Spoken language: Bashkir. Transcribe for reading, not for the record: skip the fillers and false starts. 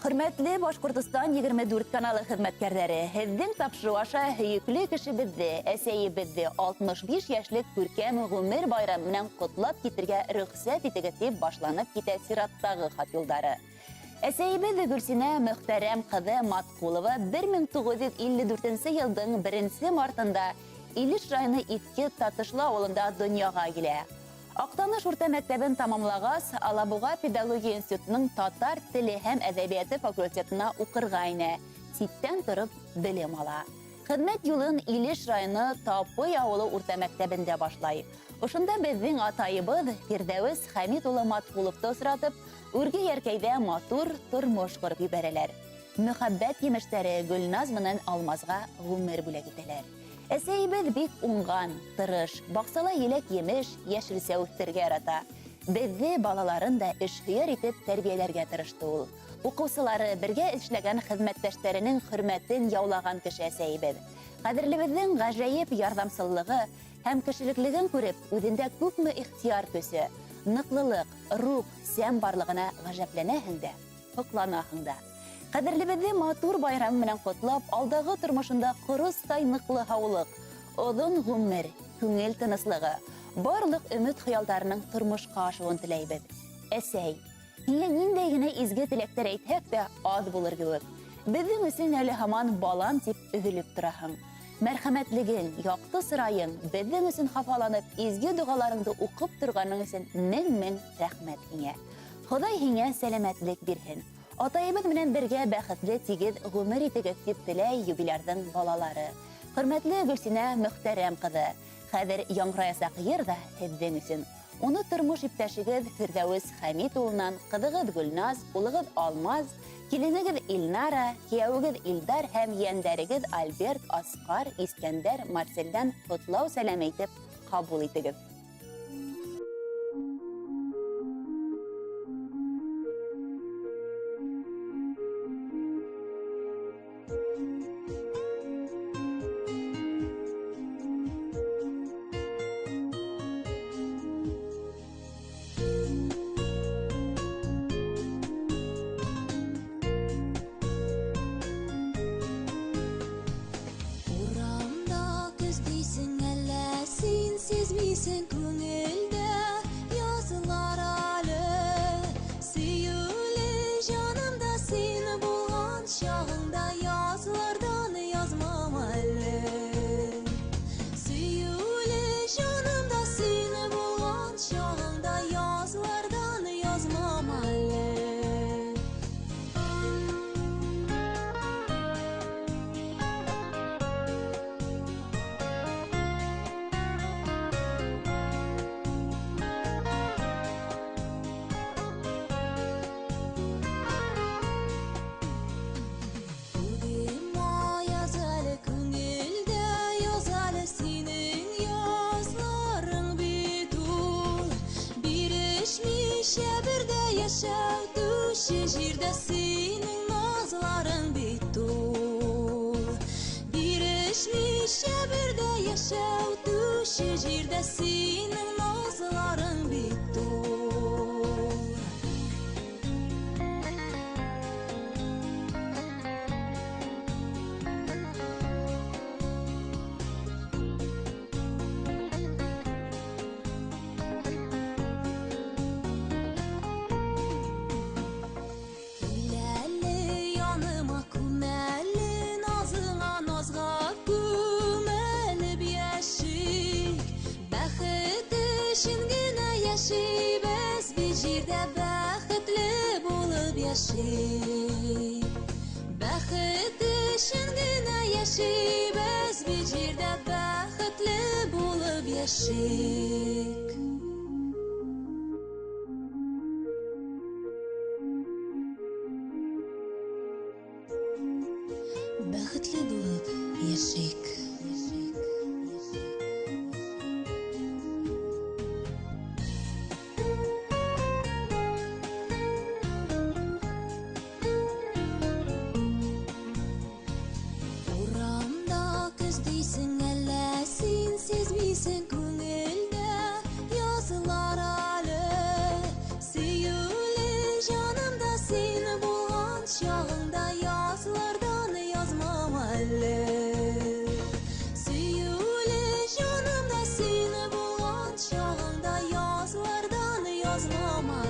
Хөрмәтле Башҡортостан 24 каналы хеҙмәткәрҙәре, һеҙҙең тапшырыу аша һөйөклө кешебеҙҙе, әсәйебеҙҙе 65 йәшлек күркәм ғүмер байрамы менән ҡотлап китергә рөхсәт итегеҙ, тип башланып китә сираттағы хат юлдары. Әсәйебеҙ Гөлсинә Мөхтәрәм ҡыҙы Маткулова 1954 йылдың 1 мартында Илеш районы Иҫке Татышлы ауылында донъяға килә. Аҡтаныш урта мәктәбен тамамлағас, Алабуға педагогия институтының татар теле һәм әҙәбиәте факультетына уҡырға инә, ситтән тороп белем ала. Хеҙмәт юлын Илеш районы Тапый ауылы урта мәктәбендә башлай. Ошонда беҙҙең атайыбыҙ Фирҙәүес Хәмит улы Маткуловты осратып, Үрге Йәркәйҙә матур тормош ҡороп ебәрәләр. Мөхәббәт емештәре Гөлназ менән Алмазға ғүмер бүләк итәләр. Әсәйебеҙ бик уңған, тырыш, баҡсала еләк-емеш, йәшелсә үҫтерергә ярата. Беҙҙе, балаларын да эшһөйәр итеп тәрбиәләргә тырышты ул. Уҡыусылары, бергә эшләгән хеҙмәттәштәренең хөрмәтен яулаған кеше әсәйебеҙ. Ҡәҙерлебеҙҙең ғәжәйеп ярҙамсыллығы һәм кешелеклеген күреп, үҙендә күпме ихтыяр көсө, ныҡлылыҡ, рух, сәм барлығына ғәжәпләнәһең дә, һоҡланаһың да. Ҡәҙерлебеҙҙе матур байрамы менән ҡотлап, алдағы тормошонда ҡоростай ныҡлы һаулыҡ, оҙон ғүмер, күңел тыныслығы, барлыҡ өмөт-хыялдарының тормошҡа ашыуын теләйбеҙ. Әсәй, һиңә ниндәй генә изге теләктәр әйтһәк тә, аҙ булыр кеүек. Беҙҙең өсөн әле һаман балам тип өҙөлөп тораһың. Мәрхәмәтлегең, яҡты сырайың, беҙҙең өсөн хафаланып, изге доғаларыңды уҡып торғаның өсөн мең-мең рәхмәт һиңә. Хоҙай һиңә сәләмәтлек бирһен. Атайыбыҙ менән бергә бәхетле тигеҙ ғүмер итегеҙ, тип теләй юбилярҙың балалары. Хөрмәтле Гөлсинә Мөхтәрәм ҡыҙы, хәҙер яңғыраясаҡ йыр ҙа һеҙҙең өсөн. Уны тормош иптәшегеҙ Фирҙәүес Хәмит улынан, ҡыҙығыҙ Гөлназ, улығыҙ Алмаз, киленегеҙ Илнара, кейәүегеҙ Илдар һәм ейәндәрегеҙ Альберт, Асҡар, Искәндәр, Марселдән ҡотлау сәләме әйтеп ҡабул итегеҙ. Урамда көз дисең әллә син сизмисең күңелдә язылар әле сөюле җанымда син булган чагыңда язлардан язмам әле сөюле җанымда син булган чагыңда язлардан язмам әле. Күгем аяз әле, күңелдә яз әле, синең язларың бит ул. Бирешмичә бер дә яшәү түше җирдә синең назларың бит ул. Бирешмичә бер дә яшәү түше җирдә синең назларың бит ул. Кил әле яныма, күмәле назыңа, назга күмелеп яшик. Бәхет өчен генә яшибез бит җирдә, бәхетле булып яшик. Бәхет өчен генә яшибез бит җирдә, бәхетле булып яшик. Бәхетле булып яшик. Урамда көз дисең әллә син сизмисең күңелдә язлар әле сөюле җанымда син булган булган чагыңда язлардан язмам әле. Сөюле җанымда син булган чагыңда язлардан язмам.